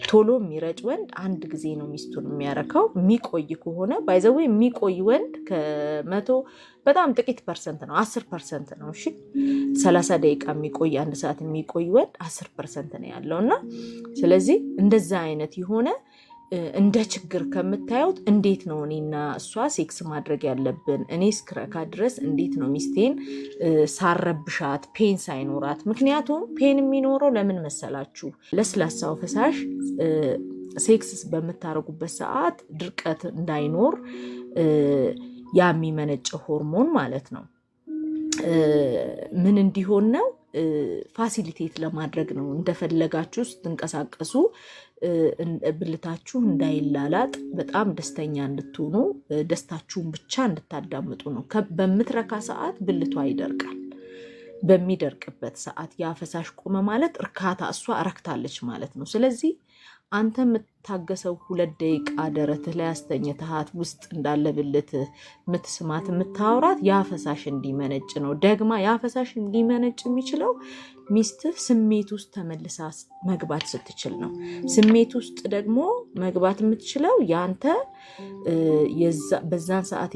ቶሎ የሚረጭ ወንድ አንድ ጊዜ ነው ሚስቱን የሚያረካው። የሚቆይ ከሆነ፣ by the way፣ የሚቆይ ወንድ ከ100 በጣም ጥቂት percent ነው፣ 10% ነው። እሺ፣ 30 ደቂቃ የሚቆይ፣ አንድ ሰዓት የሚቆይ ወንድ 10% ነው ያለው። እና ስለዚህ እንደዛ አይነት የሆነ እንደ ችግር ከምታዩት እንዴት ነው እኔና እሷ ሴክስ ማድረግ ያለብን? እኔ እስክረካ ድረስ እንዴት ነው ሚስቴን ሳረብሻት pain ሳይኖራት? ምክንያቱም pain የሚኖረው ለምን መሰላችሁ? ለስላሳው ፈሳሽ ሴክስ በምታደርጉበት ሰዓት ድርቀት እንዳይኖር ያ የሚመነጨው ሆርሞን ማለት ነው። ምን እንዲሆን ነው? Facilitate ለማድረግ ነው። እንደፈለጋችሁ ስትንቀሳቀሱ ብልታችሁ እንዳይላላጥ፣ በጣም ደስተኛ እንድትሆኑ፣ ደስታችሁን ብቻ እንድታዳምጡ ነው። በምትረካ ሰዓት ብልቷ ይደርቃል። በሚደርቅበት ሰዓት ያ ፈሳሽ ቆመ ማለት እርካታ እሷ ረክታለች ማለት ነው። ስለዚህ አንተ የምታገሰው 2 ደቂቃ ደረትህ ላይ አስተኝተሃት ውስጥ እንዳለ ብልትህ የምትስማት፣ የምታወራት ያ ፈሳሽ እንዲመነጭ ነው። ደግማ ያ ፈሳሽ እንዲመነጭ የሚችለው ሚስትህ ስሜት ውስጥ ተመልሳ መግባት ስትችል ነው። ስሜት ውስጥ ደግሞ መግባት የምትችለው ያንተ በዛን ሰዓት